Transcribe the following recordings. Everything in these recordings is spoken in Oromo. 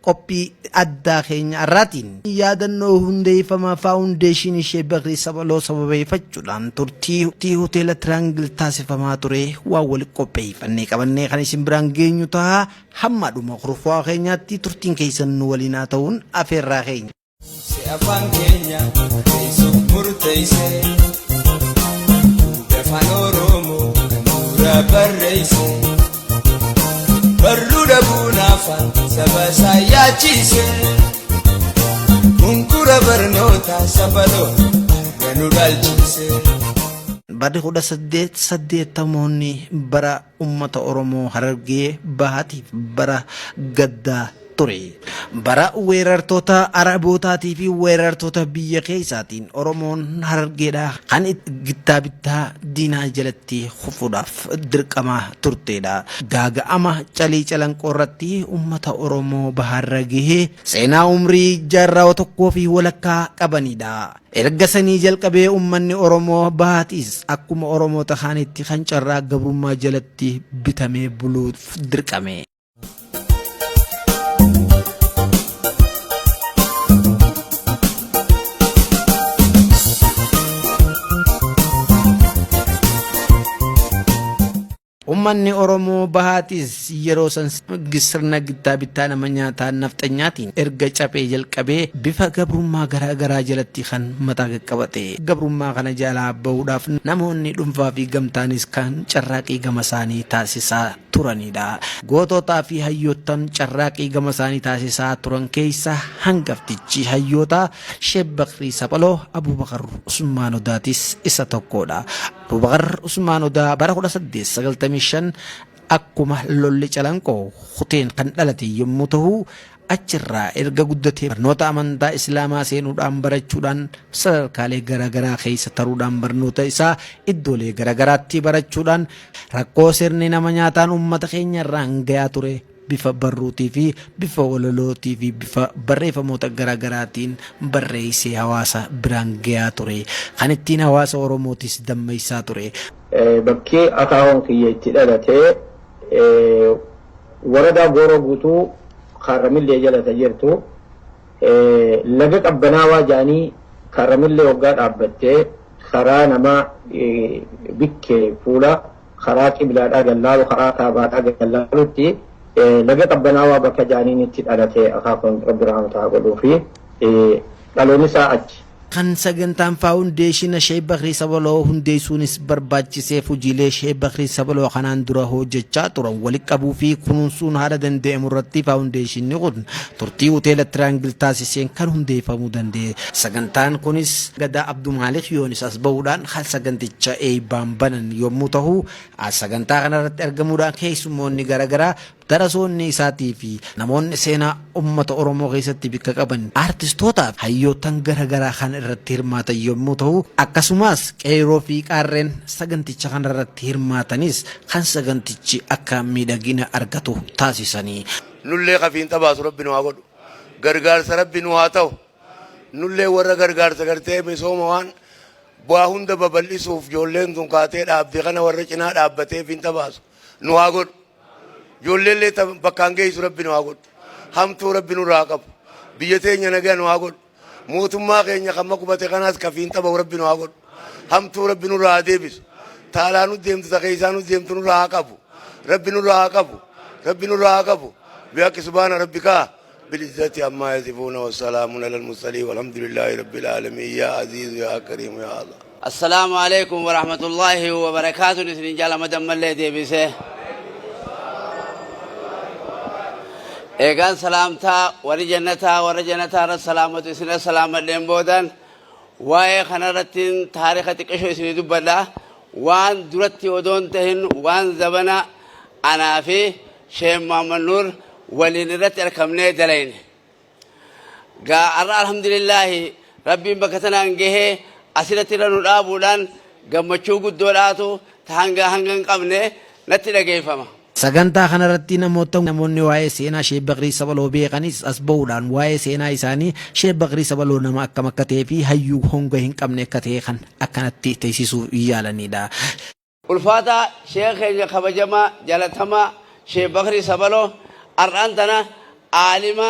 Qophii addaa keenya har'aatiin yaadannoo hundeeffama Faawundeeshinii Sheek Bakrii Sabaloo sababeeffachuudhaan turtii Hoteela Tiraangil taasifamaa ture waan wali qopheeffannee qabannee kan isin biraan geenyu ta'a. Hamma dhuma kurfaa keenyaatti turtiin keessan nu waliin haa ta'uun afeerraa keenya. Si afaan keenya barreessuuf murteesse. Qubee afaan Oromoo kan dura barreesse. Barruu dhabuun afaan saba isaa yaachise. Hunkura barnootaa sabaloo har'a nu dhaalchise. Barri 1880moonni bara ummata Oromoo Harargee Bahaatiif bara gaddaa ture. Bara weerartoota Arabootaatii fi weerartoota biyya keessaatiin Oromoon Harargeedhaa kan gittaa bittaa diinaa jalatti kufuudhaaf dirqamaa turteedha. Gaaga'ama Calii Calanqoo irratti ummata Oromoo Bahaarra gahee seenaa umrii jaarraa tokkoo fi walakkaa qabaniidha. Erga sanii jalqabee ummanni Oromoo Bahaatiis akkuma Oromoota kaanitti kan carraa gabrummaa jalatti bitamee buluuf dirqame. Ummanni Oromoo Bahaatis yeroo san sirna gittaa bittaa nama nyaataa nafxanyaatiin erga caphee jalqabee bifa gabrummaa garaa garaa jalatti kan mataa qaqqabate. Gabrummaa kana jalaa bahuudhaaf namoonni dhuunfaa fi gamtaanis kan carraaqii gama isaanii taasisaa turanidha. Goototaa fi hayyoottan carraaqii gama isaanii taasisaa turan keessa hangaftichi hayyoota Sheek Bakrii Saphaloo Abubakar Usmaan Odaatis isa tokkodha. Abubakar Usmaan Odaa bara 1895 akkuma lolli Calanqoo kuteen kan dhalate yommuu ta'u, achirraa erga guddatee barnoota amantaa Islaamaa seenuudhaan barachuudhaan sadarkaalee garaagaraa keessa taruudhaan barnoota isaa iddoolee garaagaraatti barachuudhaan rakkoo sirni nama nyaataan uummata keenya irraan gayaa ture bifa barruutii fi bifa walalootii fi bifa barreeffamoota garaagaraatiin barreessee hawaasa biraan gayaa ture. Kan ittiin hawaasa Oromootis dammeessaa ture. Bakki akaawoon kiyya itti dhalate waradaa Gooroo Guutuu Kaarramillee jala ta jirtu laga qabbanaawaa jedhanii Kaarramillee waggaa dhaabbattee karaa nama bikkee fuula karaa qiblaadhaa gallaalu karaa kaabaadhaa gallaalutti laga qabbanaawaa bakka jaaniin itti dhalate akaakuun rabbi rahmata haa godhuu fi dhaloonni isaa achi. Kan sagantaan faawundeeshina Sheek Bakrii Sabaloo hundeessuunis barbaachiseef hojiilee Sheek Bakrii Sabaloo kanaan dura hojjechaa turan walitti qabuu fi kunuunsuun haala danda'amu irratti faawundeeshinni kun turtii hoteela Tiraangil taasiseen kan hundeeffamuu danda'e. Sagantaan kunis Gadaa Abdumaalik Yoonis as bahuudhaan kan saganticha eebbaan banan yommuu tahu, sagantaa kanarratti argamuudhaan keessummoonni garaagaraa, darasoonni isaatii fi namoonni seenaa ummata Oromoo keessatti bikka qaban aartistootaa fi hayyoottan garaagaraa kan irratti hirmaatan yommuu tahu, akkasumas qeerroo fi qaarreen saganticha kanarratti hirmaatanis kan sagantichi akka miidhagina argatu taasisanii. Nullee ka fiinxa baasu Rabbi nu haa godhu. Gargaarsa Rabbi nu haa ta'u. Nullee warra gargaarsa gartee misooma waan bu'aa hunda babal'isuuf ijoolleen tun kaatee dhaabde kana warra cinaa dhaabbatee fiinxa baasu nu haa godhu. Ijoolleellee bakkaan geessu Rabbi nu haa godhu. Hamtuu Rabbi nurraa haa qabu. Biyya teenya nagaa nu haa godhu. Mootummaa keenya kan qubate kanaas ka fiinxa bahu Rabbi nu haa godhu. Hamtuu Rabbi nurraa haa deebisu. Taalaa nu deemtu ta keessaa nu deemtu nurraa haa qabu. Rabbi nurraa haa qabu. Rabbi nurraa haa qabu. Bihaqqi subhaana rabbika bil'izzati ammaa yasifuuna wassalaamun alal mursaliin walhamdulillaahi rabbil aalamiin yaa aziizu yaa kariimu yaa Allah. Assalaamu alaikum warahmatullaahi wabarakaatuun isinin jaalama dammallee deebisee. Eegaan salaamtaa warri jannataa warra jannataa irra salaamatu isin salaamadheen boodaan waa'ee kanarrattiin taarika xiqqishoo isinii dubbadha. Waan duratti odoon tahin waan zabana anaa fi Sheekh Muhammad Nuur waliin irratti argamnee dalayne. Gaa har'a alhamdulillaahi rabbiin bakka tanaan gahee asirratti irra nu dhaabuudhaan gammachuu guddoodhaatu ta hanga hanga hin qabne natti dhageeffama. Sagantaa kanarratti namoota namoonni waa'ee seenaa Sheek Bakrii Sabaloo beekanis as bahuudhaan waa'ee seenaa isaanii Sheek Bakrii Sabaloo nama akkam akka ta'ee fi hayyuu honga hin qabne akka ta'e kan akkanatti teessisuuf yaalanidha. Ulfaataa Sheekh keenya kabajamaa jalatamaa Sheekh Bakrii Sabaloo har'aan tana aalima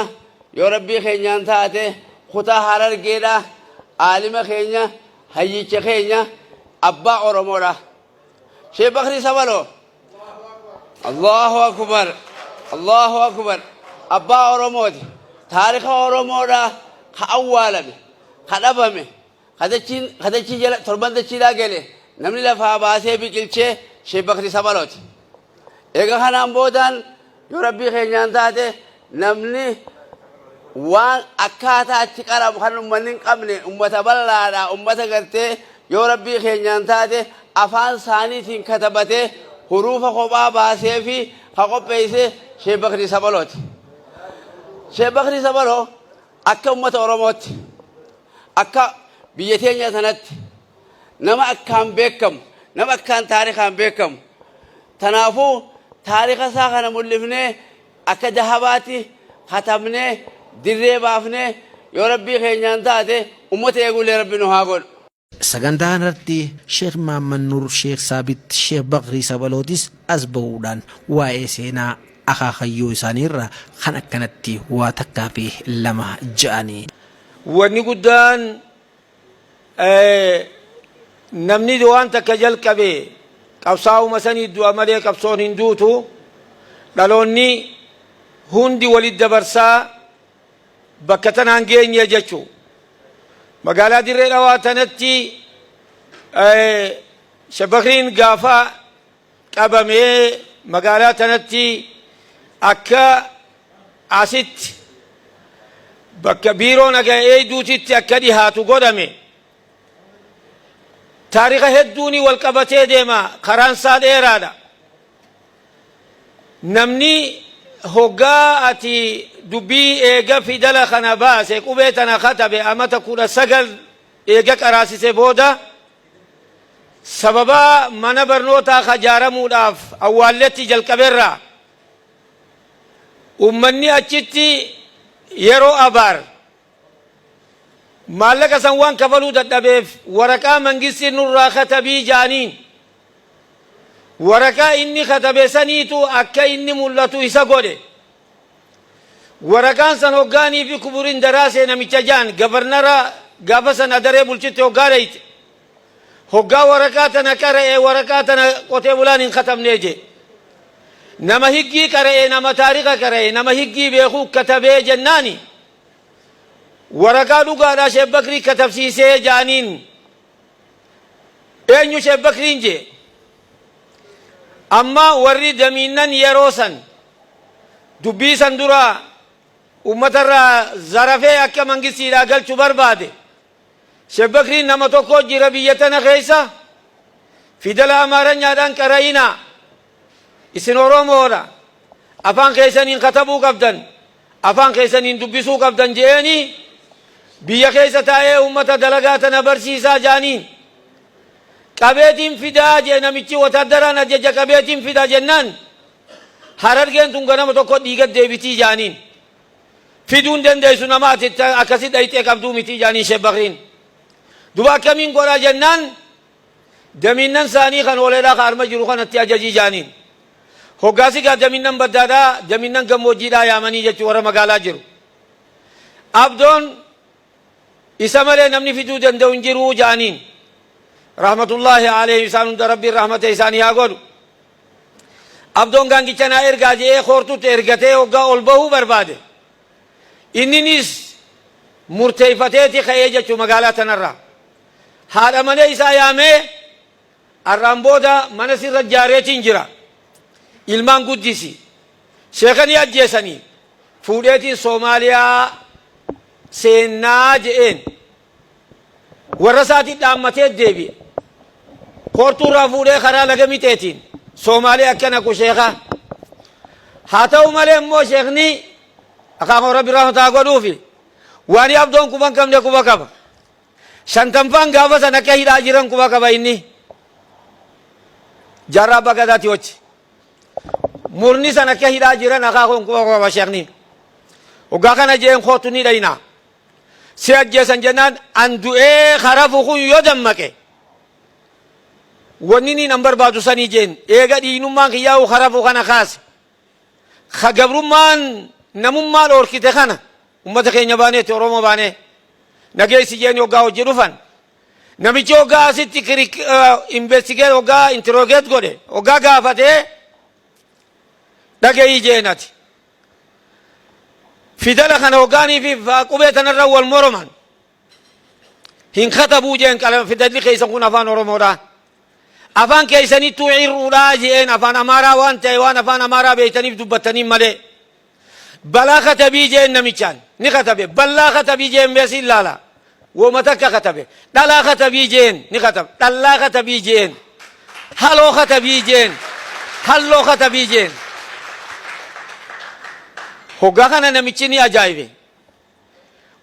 Yoo Rabbii keenyaan taate kutaa Harargeedha, aalima keenya, hayyicha keenya, abbaa Oromoodha. Sheekh Bakrii Sabaloo. Allahu Akbar. Allahu Akbar. Abbaa Oromooti. Taarika Oromoodha ka awwaalame, ka dhabame, ka dachiin ka dachii jala torban dachiidhaa gale namni lafaa baasee biqilchee Sheekh Bakrii Sabalooti. Eega kanaan boodaan yoo Rabbii keenyaan taate namni waan akkaataa itti qaramu kan ummanni hin qabne, ummata bal'aadha, ummata gartee yoo Rabbii keenyaan taate afaan isaaniitiin katabatee huruufa kophaa baasee fi ka qopheesse Sheekh Bakrii Sabalooti. Sheekh Bakrii Sabaloo akka ummata Oromootti, akka biyya teenya tanatti nama akkaan beekamu, nama akkaan taarikaan beekamu. Tanaafuu taarika isaa kana mul'ifnee akka dahabaatti katabnee dirree baafnee yoo Rabbii keenyaan taate ummata eeguullee Rabbi nu haa godhu. Sagantaa kanarratti Sheekh Mahaammad Nuur Sheekh Saabit Sheekh Bakrii Sabalootis as bahuudhaan waa'ee seenaa akaakayyuu isaaniirraa kan akkanatti waa takkaa fi lama ja'ani. Wanni guddaan namni waan takka jalqabe qabsaa'uma sanii du'a malee qabsoon hin duutu. Dhaloonni hundi walit dabarsaa bakka tanaan geenye jechu. Magaalaa Dirree Dhawaa tanatti Sheekh gaafa qabamee magaalaa tanatti akka asitti bakka biiroo nagaa eegduutitti akka dhihaatu godhame. Taarika hedduuni wal qabatee deema, karaan isaa dheeraadha. Namni hoggaa ati dubbii eega fidala kana baase, qubee tana katabe, amata 19 eega qaraasise booda, sababa mana barnootaa kajaaramuudhaaf awwaalletti jalqaberraa ummanni achitti yeroo abaar maallaqa san waan kafaluu dadhabeef, waraqaa mangistiin nurraa katabii jaaniin. Waraqaa inni katabe saniitu akka inni mul'atu isa godhe. Waraqaan san hoggaanii fi kuburin daraasee namicha jaan gavarnara gaafa san adaree bulchitti hoggaa dhayxe, hoggaa waraqaa tana qara'e, waraqaa tana qotee bulaan hin katabnee jee. Nama higgii qara'e, nama taarika qara'e, nama higgii beekuu katabee jennaani, waraqaa dhugaadhaa Sheekh Bakrii katabsiisee jaaniin. Eenyu Sheekh Bakriin jee? Amma warri damiinnan yeroo san dubbii san dura ummatarraa zarafee akka mangistiidhaa galchu barbaade. Sheekh Bakriin nama tokko jira biyya tana keessa, fidala Amaaranyaadhaan qara'inaa, isin Oromoodha, afaan keessaniin katabuu qabdan, afaan keessaniin dubbisuu qabdan je'eeni, biyya keessa taa'ee ummata dalagaa tana barsiisaa jaaniin. Qabeetiin fidaa jee namichi wataaddaraan ajaja, qabeetiin fidaa jennaan, Harargeen tun ganama tokko dhiiga deebitii jaaniin. Fiduun dandeessu, nama ati akkasi dhayxee qabduu miti jaaniin Sheekh Bakriin. Duba akkamiin godhaa jennaan, damiinnan isaanii kan hooleedhaa ka arma jiru kanatti ajajii jaaniin. Hoggaasi gaa damiinnan baddaadhaa, damiinnan gammoojjiidhaa yaamanii jechuu warra magaalaa jiru. Abdoon isa malee namni fiduu danda'u hin jiruu jaaniin. Rahmatullaahi alayhim, isaan hunda Rabbiin rahmata isaanii haa godhu. Abdoon gaangicha naa ergaa je'ee koortutti ergatee hoggaa ol bahuu barbaade. Inninis murteeffateeti ka'ee jechuu magaalaa tanarraa. Haadha manee isaa yaamee, arraan booda mana sirra jaareetiin jira. Ilmaan guddisi. Sheekanii ajjeesanii fuudheetiin Soomaaliyaa seennaa je'een. Warra isaatiin dhaammatee deebi'e. Koortuurraa fuudhee karaa laga mixeetiin Soomaalee akka naqu sheekaa. Haa ta'u malee immoo sheekni akaakuu Rabbi rahmataa godhuufi waan abdoon quba hin qabne quba qaba. Shantanfaan gaafa san akka hidhaa jiran quba qaba inni. Jaarraa abbaa gadaati wajji. Murni san akka hidhaa jiran akaakuun quba qaba sheekni. Hoggaa kana jeen, kootu ni dhayna. Si ajjeesan jennaan, an du'ee karafu kun yoo dammaqe wanni niin an barbaadu sanii jeen. Eega dhiignummaan kiyyaa'u karafu kana kaase. Ka gabrummaan namummaa dhoorkite kana. Ummata keenya baaneeti, Oromoo baanee nageessi jeen. Hoggaa hojii dhufan, namichi hoggaa asitti investigate, hoggaa interrogate godhe, hoggaa gaafatee dhagayii jeen, ati fidala kana hoggaanii fi qubee tanarra wal moroman hin katabuu jeen. Fidalli keessa kun afaan Oromoodha, afaan keessanittuu cirruudhaa jeen. Afaan Amaaraa waan ta'e, waan afaan Amaaraa beeytaniif dubbattaniin malee. Balaa katabii jeen. Namichaan ni katabe. Ballaa katabii jeen. Meesi ilaala, wooma takka katabe. Dhalaa katabii jeen. Ni katabe. Dhallaa katabii jeen. Haloo katabii jeen. Halloo katabii jeen. Hoggaa kana namichi ni ajaa'ibe.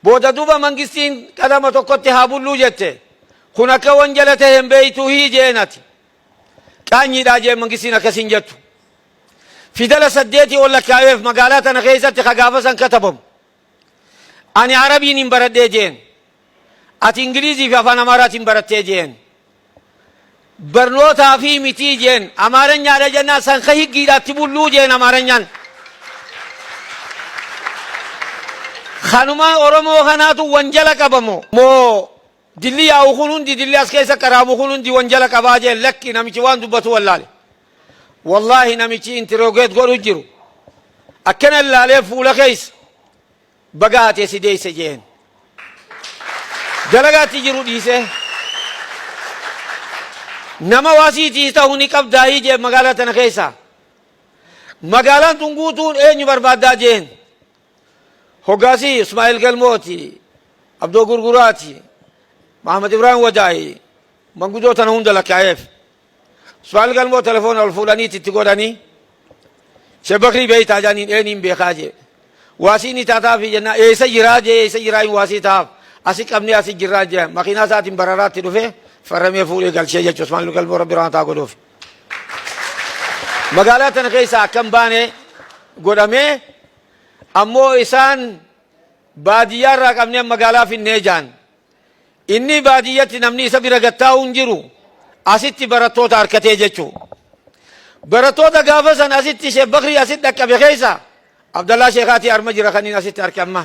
Booda duuba mangistiin qalama tokkotti haa bulluu jette. Kun akka wanjala ta'e hin beeytuu hii jeen. Ati qaanyiidhaa jeen. Mangistiin akkasiin jettu. Fidala saddeetii ol lakkaa'eef magaalaa tana keessatti ka gaafa san katabamu. Ani Arabiin hin baradhee jeen. Ati Ingilizii fi afaan Amaaraatiin barattee jeen. Barnootaa fi mitii jeen. Amaaranyaadha jennaan, san ka higgiidhaatti bulluu jeen Amaaranyaan. Kanuma Oromoo kanaatu wanjala qabamo moo dilli yaa'u kun hundi, dilli as keessa qaraamu kun hundi wanjala qabaa jeen. Lakki, namichi waan dubbatu wallaale. Wallaahi, namichi interrogate godhu jiru akkana ilaalee fuula keessa, baga hatee si deeyse jeen. Dalagaatti jiru dhiisee, nama waasiitii ta'uu ni qabdaayii jeen. Magaalaa tana keessa, magaalaan tun guutuun eenyu barbaaddaa jeen. Hoggaasii Ismaa'il Galmooti, Abdoo Gurguraati, Mahamad Ibrahim Wadaayi, manguddoo tana hunda lakkaa'eef. Ismaa'il Galmoo telefoona ol fuudhaniiti itti godhanii, Sheekh Bakrii beeytaa jaaniin. Eeniin beekaa jee. Waasii ni taataafi jennaa, eessa jiraa jee. Eessa jiraa hin waasii taa'aaf? Asi qabnee asi jirraa jee. Makiinaa isaatiin bararaatti dhufee farramee fuudhee galchee jechuudha. Ismaa'il Galmoo Rabbi rahmataa godhuuf. Magaalaa tana keessa akkam baane godhamee, ammoo isaan baadiyyaa irraa qabnee magaalaa finnee jaan. Inni baadiyyatti namni isa bira gattaa'u hin jiru. Asitti barattoota harkatee jechuu. Barattoota gaafa san asitti Sheekh Bakrii asitti dhaqqabe keessa Abdallaa Sheekaatii arma jira, kan inni asitti harke amma.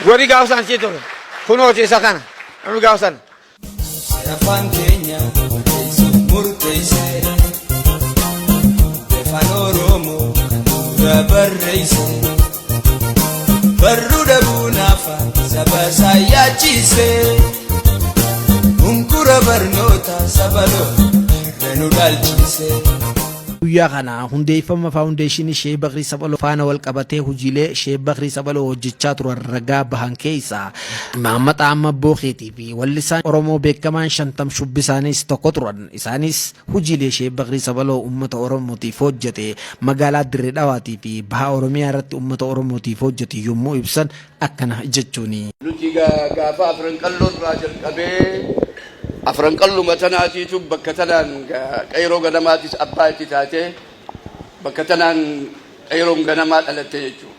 Warri gaafa san achi ture. Kunooti isa kana. Namni gaafa san. Afaan keenya barreessuuf murteesse. Afaan Oromoo kan dura barreesse. Barruu dhabuun afaan saba isaa yaachise. Hunkura barnoota saba loon har'a nu dhaalchise. Guyyaa kana hundeeffama faawundeeshinii Sheek Bakrii Saphaloo faana wal qabatee hojiilee Sheek Bakrii Saphaloo hojjechaa turan ragaa bahan keessaa Mahammad Ahmad Bookeetii fi wallisaan Oromoo beekamaan Shantam Shubbisaanis tokko turan. Isaanis hojiilee Sheek Bakrii Saphaloo uummata Oromootiif hojjete, magaalaa Dirree Dhawaatii fi baha Oromiyaa irratti uummata Oromootiif hojjete yommuu ibsan akkana jechuuni. Nuti gaafa Afran Qalloo irraa jalqabee, Afran Qalluma tanaatiitu bakka tanaan qeyroo ganamaatis abbaa itti taatee, bakka tanaan qeyroon ganamaa dhalatte jechuudha.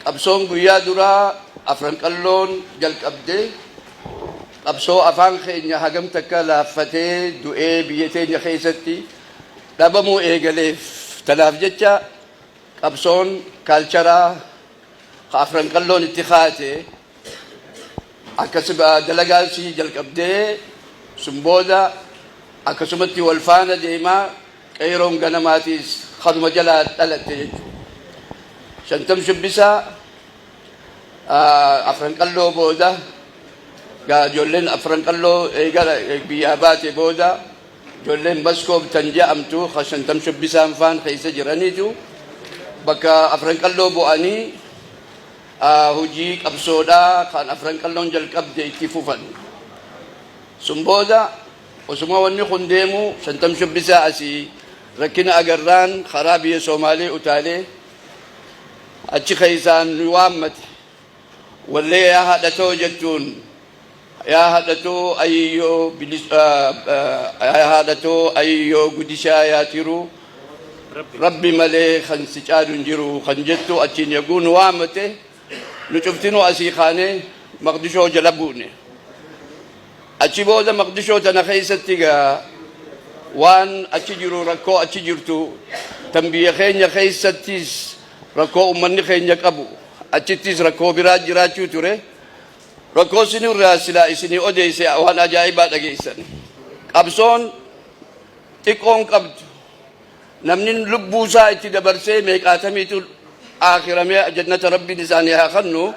Qabsoon guyyaa duraa Afran Qalloon jalqabde, qabsoo afaan keenya hagam takka laaffatee du'ee biyya teenya keessatti dhabamuu eegaleef, tanaaf jecha qabsoon culture ka Afran Qalloon itti kaate akkasuma dalagaan sii jalqabdee, sun booda akkasumatti wal faana deemaa qeeroon ganamaatiis kanuma jalaa dhalatte jechuudha. Shantam Shubbisaa Afran Qalloo booda, ijoolleen Afran Qalloo eegala biyyaa baate booda, ijoolleen Maskoob tan je'amtu ka Shantam Shubbisaan faan keessa jiraniitu bakka Afran Qalloo bu'anii hojii qabsoodhaa kan Afran Qalloon jalqabde itti fufan. Sun booda osuma wanni kun deemu, Shantam Shubbisaa asii rakkina agarraan karaa biyya Soomaalee utaalee achi keessaan nu waammate. Wallee "Yaa haadhatoo" jettuun, "Yaa haadhatoo ayiyyoo, yaa haadhatoo ayiyyoo, guddishaa yaa tiruu, Rabbi malee kan si caalu hin jiru" kan jettu achiin yogguu nu waammate, nu cuftinuu asii kaanee Maqdishoo jala buune. Achi booda Maqdishoo tana keessatti gaa waan achi jiru, rakkoo achi jirtu tan biyya keenya keessattis rakkoo uummanni keenya qabu Achittis rakkoo biraa jiraachuu ture. Rakkoo sinirraa silaa isinii odeesse waan ajaa'ibaa dhageessan. Qabsoon xiqqoon qabdu namni lubbuu isaa itti dabarsee meeqaatamiitu aakiramee jannata Rabbiin isaanii haa kennu.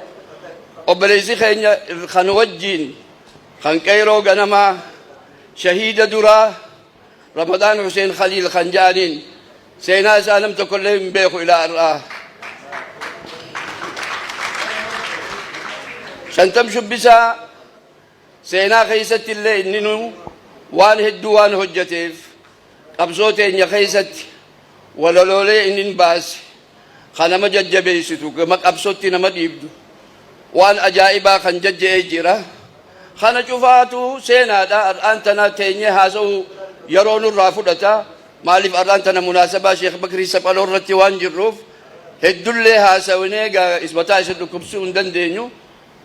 Obboleessi keenya kan wajjiin kan qeeroo ganamaa shahiida duraa Ramadaan Huseen Khaliil kan ja'aniin seenaa isaa nam tokkollee hin beeku ilaa har'aa. Shantam Shubbisaa seenaa keessatti illee inni nu waan hedduu waan hojjeteef, qabsoo teenya keessatti walaloolee inni hin baase kan nama jajjabeessitu, gama qabsootti nama dhiibdu, waan ajaa'ibaa kan jajja'ee jira. Kana cufaatu seenaadha. Har'aan tana teenyee haasa'uu yeroo nurraa fudhata. Maaliif, har'aan tana munaasabaa Sheekh Bakrii Saphaloo irratti waan jirruuf heddullee haasawinee mataa isin dhukkubsuu hin dandeenyu.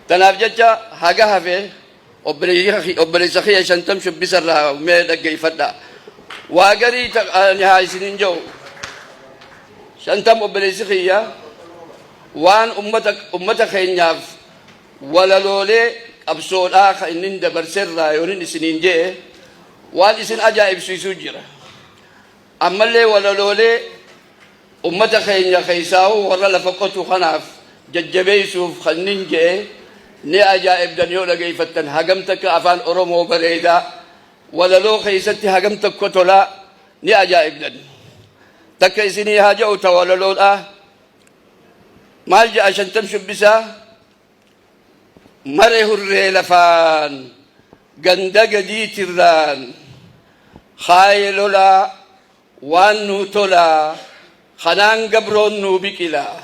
Tanaaf jecha haga hafe obboleessa kiyya Shantam Shubbisa irraa mee dhaggeeffadha. Waa garii ani haa isinin jedhu. Shantam obboleessi kiyya waan ummata keenyaaf walaloolee qabsoodhaa kan inni dabarserraa yoonin isiniin jedhe waan isin ajaa'ibsiisuu jira. Ammallee walaloolee ummata keenya keessaa'u warra lafa qotu kanaaf jajjabeessuuf kan inni jedhe ni ajaa'ibdan yoo dhageeffattan, hagam takka afaan Oromoo bareedaa walaloo keessatti hagam tokko tolaa ni ajaa'ibdan. Takka isinii haa jedhu ta walaloodhaa. Maal jedha Shantam Shubbisaa? Mare hurree lafaan ganda gadiitirraan kaaye lolaa waan nuu tolaa kanaan gabroon nuu biqilaa.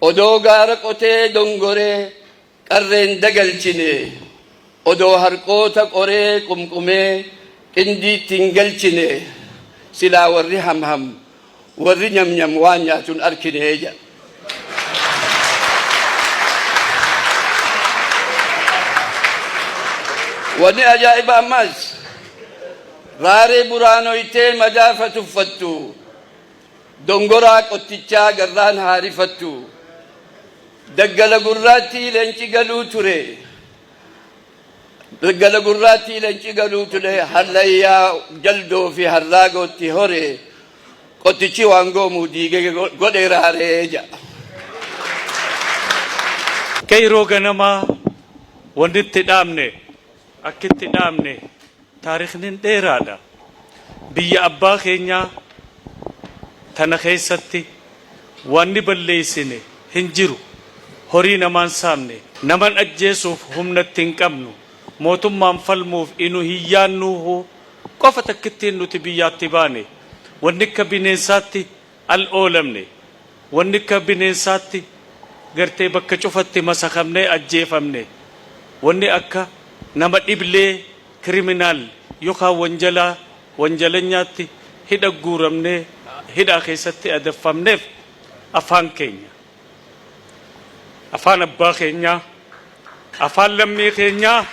Odoo gaara qotee dongoree qarreen dagalchine, odoo harqoota qoree qumqumee qindiitti hin galchine, silaa warri hamham warri nyamnyam waan nyaatun arkine jedha. Wanni ajaa'iba ammas, raaree buraanoytee madaafa tuffattu, dongoraa qottichaa garraan haarifattu, daggala gurraattii leenci galuu ture. Daggala gurraattii leenci galuu ture, hallayyaa jaldoo fi harraagootti hore, qottichi waan goomuu diigee godhe raaree jedha. Qeyroo ganamaa wanni itti dhaabne, akki itti dhaabne taarikniin dheeraadha. Biyya abbaa keenyaa tana keessatti wanni balleessine hin jiru. Horii namaan saamne. Naman ajjeesuuf humna itti hin qabnu. Mootummaan falmuuf inu hin yaannuuhu qofa takkittiin nuti biyyaatti baane. Wanni akka bineensaatti al oolamne. Wanni akka bineensaatti gartee bakka cufatti masakamnee ajjeefamne. Wanni akka nama dhiblee, criminal, yookaan wanjalaa wanjalanyaatti hidha guuramnee hidhaa keessatti adaffamneef afaan keenya. Afaan abbaa keenyaa, afaan lammii keenyaa,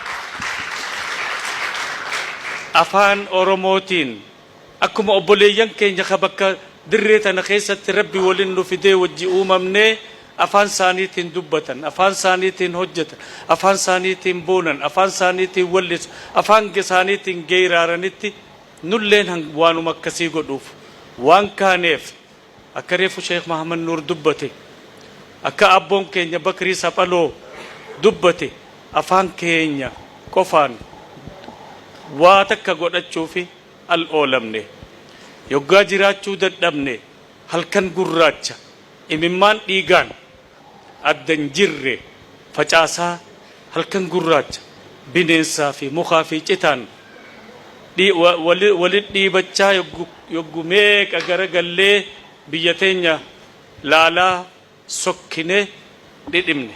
afaan Oromootiin akkuma obboleeyyan keenya ka bakka dirree tana keessatti Rabbi waliin nu fidee wajji uumamnee afaan isaaniitiin dubbatan, afaan isaaniitiin hojjetan, afaan isaaniitiin boonan, afaan isaaniitiin wallisu, afaan isaaniitiin geeraaranitti nulleen waanuma akkasii godhuuf waan kaaneef, akka reefu Sheekh Mahamad Nuur dubbate, akka abboon keenya Bakrii Saphaloo dubbate, afaan keenya qofaan waa takka godhachuufi al oolamne. Yoggaa jiraachuu dadhabne halkan gurraacha imimmaan dhiigaan addan jirre facaasaa, halkan gurraacha bineensaa fi mukaa fi citaan walit dhiibachaa yoggu meeqa garagallee biyya teenya laalaa sokkine dhidhimne.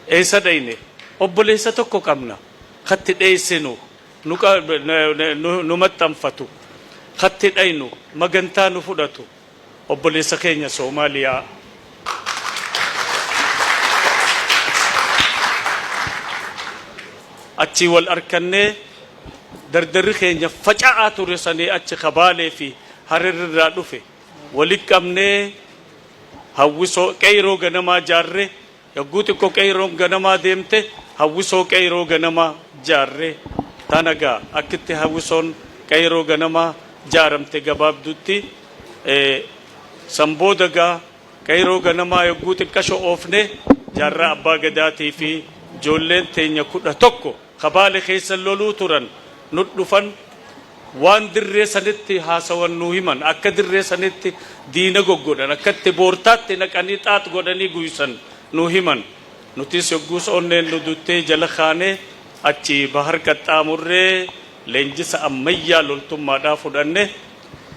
Eessa dhayne? Obboleessa tokko qabna katti dheessinu nu maxxanfatu, katti dhaynu magantaa nu fudhatu, obboleessa keenya Soomaaliyaa. Achii wal arkannee dardarri keenya faca'aa ture sanii achi kabaalee fi Hararirraa dhufe walit qabnee. Hawwisoo Qeeyroo Ganamaa jaarre. Yogguu xiqqo Qeeyroon Ganamaa deemte, Hawwisoo Qeeyroo Ganamaa jaarre. Tana gaa akkitti Hawwisoon Qeeyroo Ganamaa jaaramte gabaabdutti. San booda gaa Qeeyroo Ganamaa yogguu xiqqasho oofne, Jaarraa Abbaa Gadaatii fi joolleen teenya 11 ka Baale keessa loluu turan nut dhufan. Waan dirree sanitti haasawan nuu himan, akka dirree sanitti diina goggodhan, akka itti boortaatti naqanii xaax godhanii guysan nuu himan. Nutis yogguus onneen nu duttee jala kaanee achii bahar qaxxaamurree leenjisa ammayyaa loltummaadhaa fudhanne.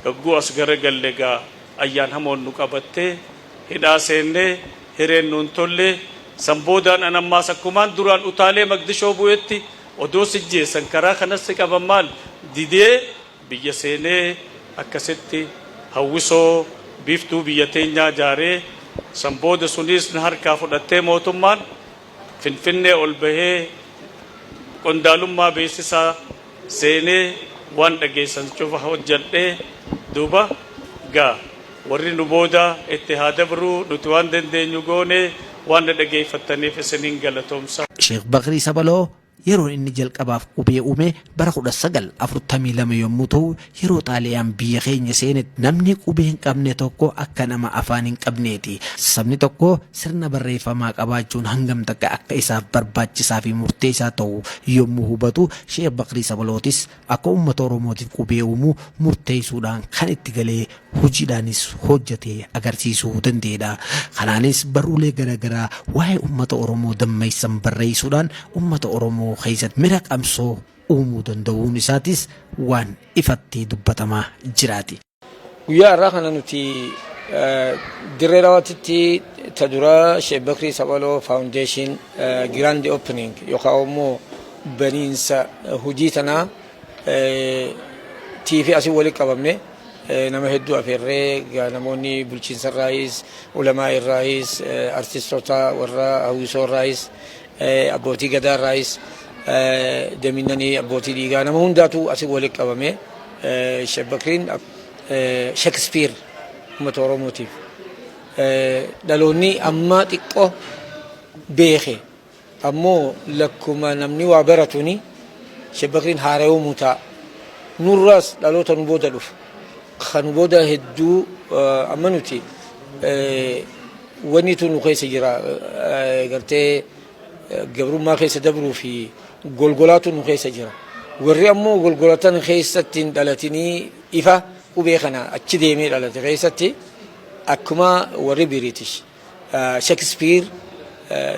Yogguu as garagalle egaa ayyaan hamoon nu qabattee hidhaa seennee, hireen nuun tolle. San boodaan an ammaas akkumaan duraan utaalee Magdishoo bu'etti, odoo sijjeessan karaa kanas si qaban maal didee biyya seenee akkasitti Hawwisoo Biiftuu Biyya Teenyaa jaaree. San booda suniis na harkaa fudhattee mootummaan, Finfinnee ol bahee qondaalummaa beeksisaa seenee waan dhageessan cufa hojjadhee. Duuba gaa warri nu boodaa itti haa dabruu, nuti waan dandeenyu goonee. Waan na dhageeffattaniif isiniin galatoomsa. Sheekh Bakrii Sabaloo yeroon inni jalqabaaf qubee uume bara 1942 yommuu ta'u, yeroo Xaaliyaan biyya keenya seenetti namni qubee hin qabne tokko akka nama afaan hin qabneeti. Sabni tokko sirna barreeffamaa qabaachuun hangam takka akka isaaf barbaachisaa fi murteessaa ta'u yommuu hubatu, Sheekh Bakrii Sabalootis akka uummata Oromootiif qubee uumuu murteessuudhaan kan itti galee hojiidhaanis hojjatee agarsiisuu danda'eedha. Kanaanis barruulee garaagaraa waa'ee uummata Oromoo dammeessan barreessuudhaan uummata Oromoo keessatti mira qabsoo uumuu danda'uun isaatis waan ifatti dubbatamaa jiraati. Guyyaa har'aa kana nuti Dirree Dhawaatitti ta dura Sheek Bakrii Saphaloo Foundation Grand Opening yookaan immoo baniinsa hojii tanaa tiifi asii walitti qabamne, nama hedduu afeerree, namoonni bulchiinsa irraayis, ulamaa irraayis, artistoota warra hawwisoo irraayis, abbootii gadaa irraayis, daminnanii abbootii dhiigaa, nama hundaatu asii walitti qabame. Sheek Bakriin Shakespeare uummata Oromootiif, dhaloonni amma xiqqoo beeke ammoo lakkuma namni waa baratuni Sheek Bakriin haara'uumuu ta'a. Nurraas dhaloota nu booda dhufu. Kan nu booda hedduu amma nuti wanni tu nu keessa jira, gartee gabrummaa keessa dabruu fi golgolaatu nu keessa jira. Warri ammoo golgolatan keessatti hin dhalatinii ifa qubee kana achi deemee dhalate keessatti akkuma warri British Shakespeare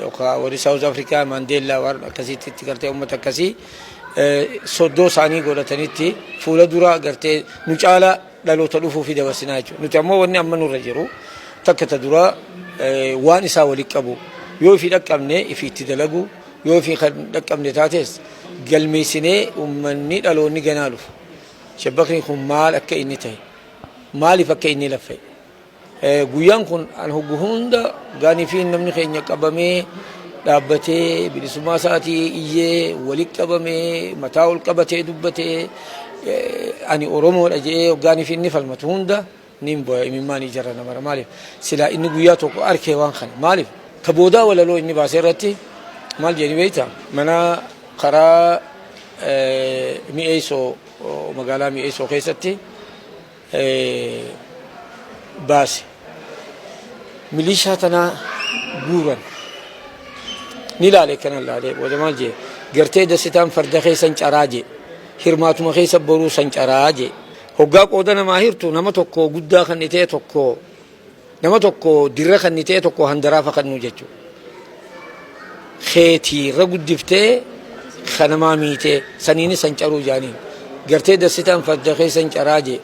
yookaan warri South Africa Mandela waan akkasiitti itti gartee uummata akkasii soddoo isaanii godhatanitti fuula dura gartee nu caala dhaloota dhufuu fi dabarsinaa jechuudha. Nuti ammoo wanni amma nurra jiru takka ta dura waan isaa walitti qabu, yoo ifii dhaqqabne ifii itti dalagu, yoo ifii kan dhaqqabne taates galmeessinee uummanni dhaloonni ganaa dhufu Sheek Bakriin kun maal akka inni ta'e, maaliif akka inni laffa'e. Guyyaan kun an hoggu hunda gaanii fi namni keenya qabamee dhaabbatee bilisummaa isaatii iyyee walitti qabamee mataa ol qabatee dubbatee ani Oromoodha jedhee hoggaanii fi inni falmatu hunda niin boya, imimmaan ijarra namara. Maaliif silaa inni guyyaa tokko arkee waan kana, maaliif ka boodaa walaloo inni baasee irratti maal jedhani beektaa? Mana karaa Mi'eessoo, magaalaa Mi'eessoo keessatti baase. Milishaa tanaa guuran. Ni laale, akkana laale, booda maal jee? Gartee dassitaan farda keessan caraa jee. Hirmaatuma keessa boruu san caraa jee. Hoggaa qooda namaa hirtu nama tokko guddaa kan ta'e tokko, nama tokko dirra kan ta'e tokko handaraafa kan nu jechuudha. Keetii irra guddiftee kanamaa miitee saniini san caruu jaaniin. Gartee dassitaan farda keessan caraa jee.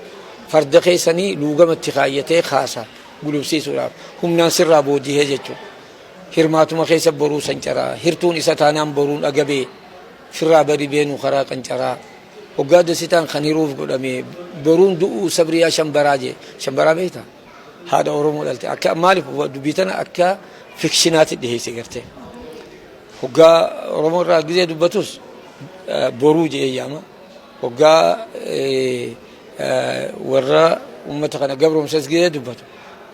Farda keessanii luugamatti kaayyatee kaasa gulubsiisuudhaaf humnaan sirraa boojihee jechuudha. Hirmaatuma keessa boruu san caraa. Hirtuun isa taanaan boruun agabee firraa bari beenu karaa qancaraa. Hoggaa dassitaan kan hiruuf godhame boruun du'uu sabriyaa shambaraa jee. Shambaraa beektaa? Haadha Oromoo dhalte. Akka maaliif dubbii tana akka fikshinaatti dhiheesse gartee. Hoggaa Oromoo irraa gizee dubbatus boruu jedhee yaama. Hoggaa warra uummata kana gabroomsas gizee dubbatu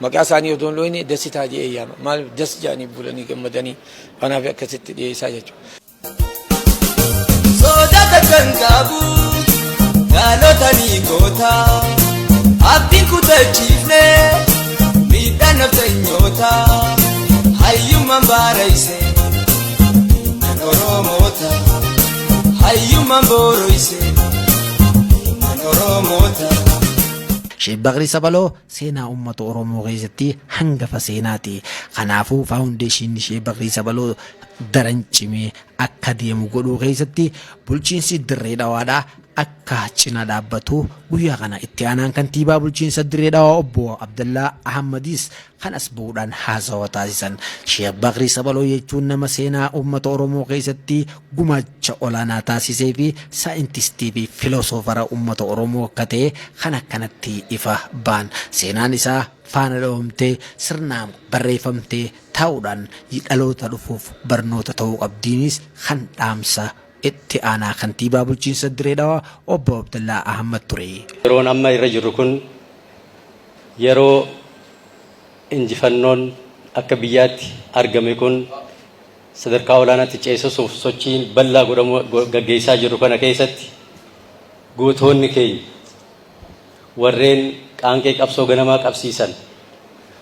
Maqaa isaanii odoo hin dhooyne Dasitaa je'ee yaama. Maaliif das je'anii bulanii gammadanii kanaaf akkasitti dhiyeessaa jechuudha. Soda takka hin qabu dhaloota ni goota abdiin kutachiifne miidhaan nafxanyoota hayyummaan baarayse ilmaan Oromoota hayyummaan booroyse ilmaan Oromoota. Sheek Bakrii Sabaloo seenaa uummata Oromoo keessatti hangafa seenaati. Kanaafuu faawundeeshinii Sheek Bakrii Sabaloo daran cimee akka deemu godhuu keessatti bulchiinsi Dirree Dhawaadhaa akka cina dhaabbatu guyyaa kana itti aanaan kantiibaa bulchiinsa Dirree Dhawaa obbo Abdallaa Ahmadiis kan as bahuudhaan haasawa taasisan. Sheek Bakrii Sabaloo jechuun nama seenaa uummata Oromoo keessatti gumaacha olaanaa taasisee fi saayintistii fi filosoofara uummata Oromoo akka ta'e kan akkanatti ifa ba'an. Seenaan isaa faana dhoofamtee sirnaan barreeffamtee taa'uudhaan dhaloota dhufuuf barnoota ta'uu qabdiinis kan dhaamsa itti aanaa kantiibaa bulchiinsa Dirree Dhawaa obbo Abdallaa Ahmad ture. Yeroon amma irra jirru kun yeroo injifannoon akka biyyaatti argame kun sadarkaa olaanaatti ceesisuuf sochiin bal'aa godhamu gaggeessaa jirru kana keessatti gootonni keenya warreen qaanqee qabsoo ganamaa qabsiisan,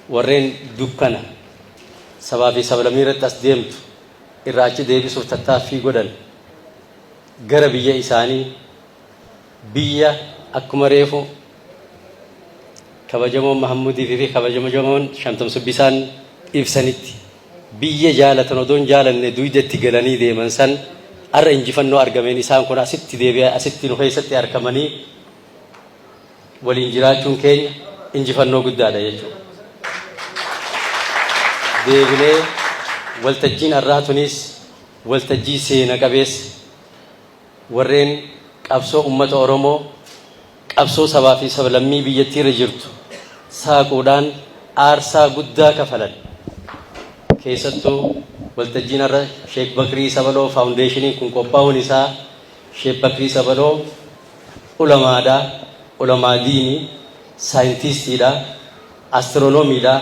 warreen dukkana sabaa fi sablammii irratti as deemtu irraa achi deebisuuf tattaaffii godhan gara biyya isaanii, biyya akkuma reefu kabajamoon Mahammudii fi kabajamoon Shantam Subbisaan ibsanitti biyya jaalatan odoo hin jaalanne dugda galanii deeman san har'a injifannoo argameen isaan kun asitti deebi'aa asitti nu keessatti argamanii waliin jiraachuun keenya injifannoo guddaadha jechuudha. Deebinee waltajjiin har'aa tunis waltajjii seena qabeessa warreen qabsoo uummata Oromoo, qabsoo sabaa fi sablammii biyyattii irra jirtu saaquudhaan aarsaa guddaa kafalan. Keessattuu waltajjiin har'a Sheek Bakrii Sabaloo Faawundeeshiniin kun qophaa'uun isaa, Sheek Bakrii Sabaloo ulamaadha, ulamaa diinii, saayintiistiidha, astiroonomiidha.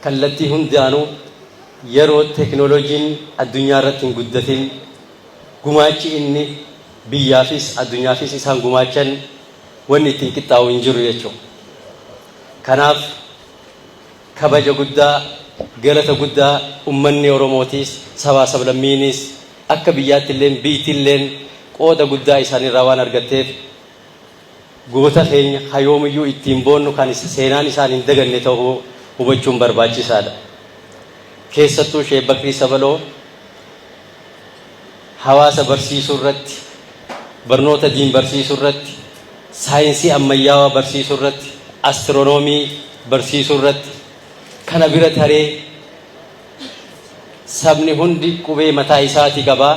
Kallattii hundaanuu yeroo teekinooloojiin addunyaa irratti hin guddatin gumaachi inni biyyaafis addunyaafis isaan gumaachan wanni ittiin qixxaa'u hin jiru jechuudha. Kanaaf kabaja guddaa, galata guddaa uummanni Oromootis, sabaa sablammiinis, akka biyyaatti illeen biyyittiilleen qooda guddaa isaanirraa waan argatteef goota keenya hayoomiyyuu ittiin boonnu kan seenaan isaan hin daganne ta'uu hubachuun barbaachisaadha. Keessattuu Sheek Bakrii Sabaloo hawaasa barsiisuu irratti, barnoota diin barsiisuu irratti, saayinsii ammayyaawaa barsiisuu irratti, astiroonoomii barsiisuu irratti, kana bira taree sabni hundi qubee mataa isaatii qabaa.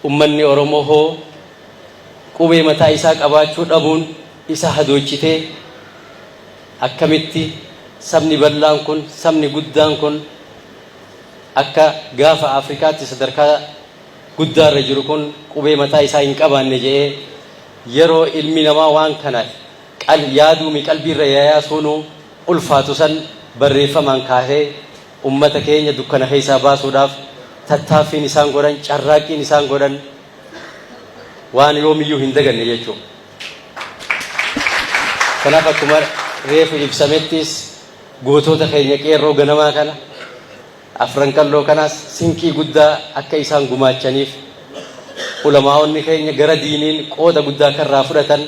Ummanni Oromoo hoo qubee mataa isaa qabaachuu dhabuun isa hadoochitee akkamitti sabni bal'aan kun, sabni guddaan kun akka gaafa Afrikaatti sadarkaa guddaarra jiru kun qubee mataa isaa hin qabaanne jedhee yeroo ilmi namaa waan kana yaaduumi qalbiirra yayaasuunuu ulfaatu san barreeffamaan kaahee ummata keenya dukkana keessaa baasuudhaaf tattaaffiin isaan godhan, carraaqqiin isaan godhan waan yoomiyyuu hin daganne jechuudha. Kanaaf akkuma reefu ibsamettis gootota keenya qeerroo ganamaa kana, afran qalloo kanaas sinqii guddaa akka isaan gumaachaniif, ulamaa'onni keenya gara diiniin qooda guddaa akka irraa fudhatan,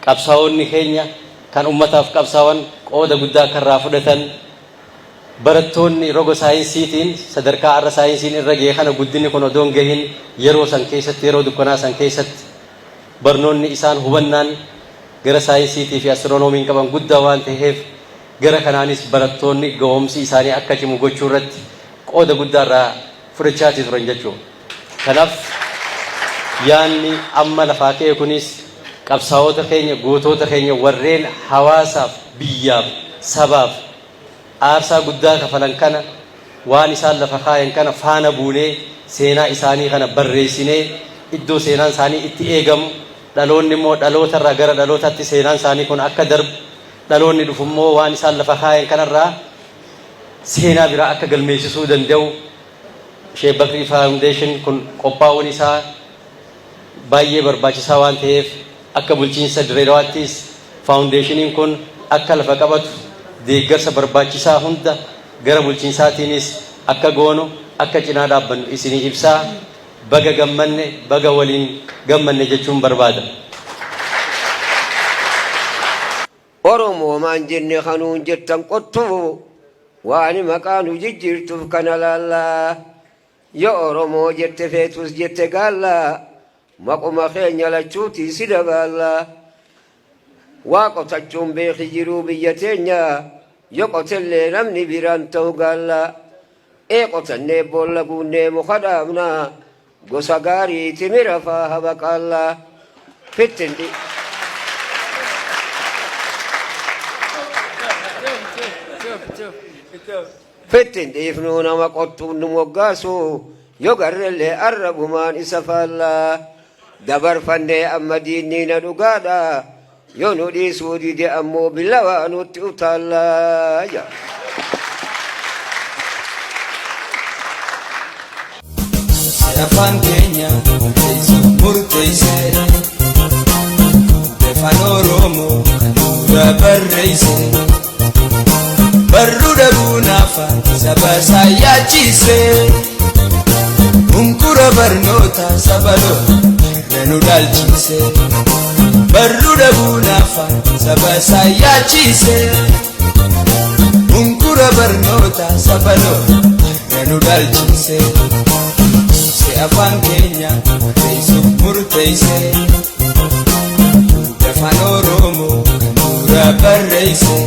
qabsaa'onni keenya kan ummataaf qabsaa'an qooda guddaa akka irraa fudhatan, barattoonni roga saayinsiitiin sadarkaa har'a saayinsiin irra gahe kana guddinni kun odoo hin gahin yeroo san keessatti, yeroo dukkanaa san keessatti barnoonni isaan hubannaan gara saayinsiitii fi astiroonomiin qaban guddaa waan ta'eef gara kanaanis barattoonni ga'oomsi isaanii akka cimu gochuu irratti qooda guddaa irraa fudhachaatii turan jechuudha. Kanaaf yaanni amma lafaa ka'e kunis qabsaa'ota keenya, gootota keenya warreen hawaasaaf, biyyaaf, sabaaf aarsaa guddaa kafalan kana, waan isaan lafa kaayan kana faana buunee seenaa isaanii kana barreessinee iddoo seenaan isaanii itti eegamu, dhaloonni immoo dhalootarraa gara dhalootaatti seenaan isaanii kun akka darbu, Dhaloonni dhufu immoo waan isaan lafa kaayan kanarraa seenaa biraa akka galmeessisuu danda'u Sheek Bakrii Foundation kun qophaa'uun isaa baay'ee barbaachisaa waan ta'eef akka bulchiinsa Dirree Dawaattis faawundeeshiniin kun akka lafa qabatu deeggarsa barbaachisaa hunda gara bulchiinsaatiinis akka goonu akka cinaa dhaabbannu isinii ibsaa baga gammanne baga waliin gammanne jechuun barbaada. Oromoo maan jenne kanuun jettan qottuu waani maqaa nu jijjiirtuuf kana laallaa yo Oromoo jette feetus jette gaallaa maquma keenya lachuutii si dabaallaa waa qotachuun beeki jiruu biyya teenya yo qotellee namni biraan ta'u gaallaa ee qotannee boolla guunnee muka dhaabnaa gosa gaarii timira faa habaqaallaa fittin Fittin dhiifnuu nama qottuun nu moggaasu yo garrellee arrabumaan isa faallaa dabarfannee amma diinnii na dhugaadha yo nu dhiisuu dide ammoo billawaa nutti utaallaa ja. Afaan keenya barreessuuf murteesse. Afaan Oromoo kan dura barreesse. Barruu dhabuun afaan saba isaa yaachise. Hunkura barnoota saba irra nu dhaalchise. Barruu dhabuun afaan saba isaa yaachise. Hunkura barnoota saba irra nu dhaalchise. Se afaan keenya barreessuuf murteesse. Afaan Oromoo kan dura barreesse.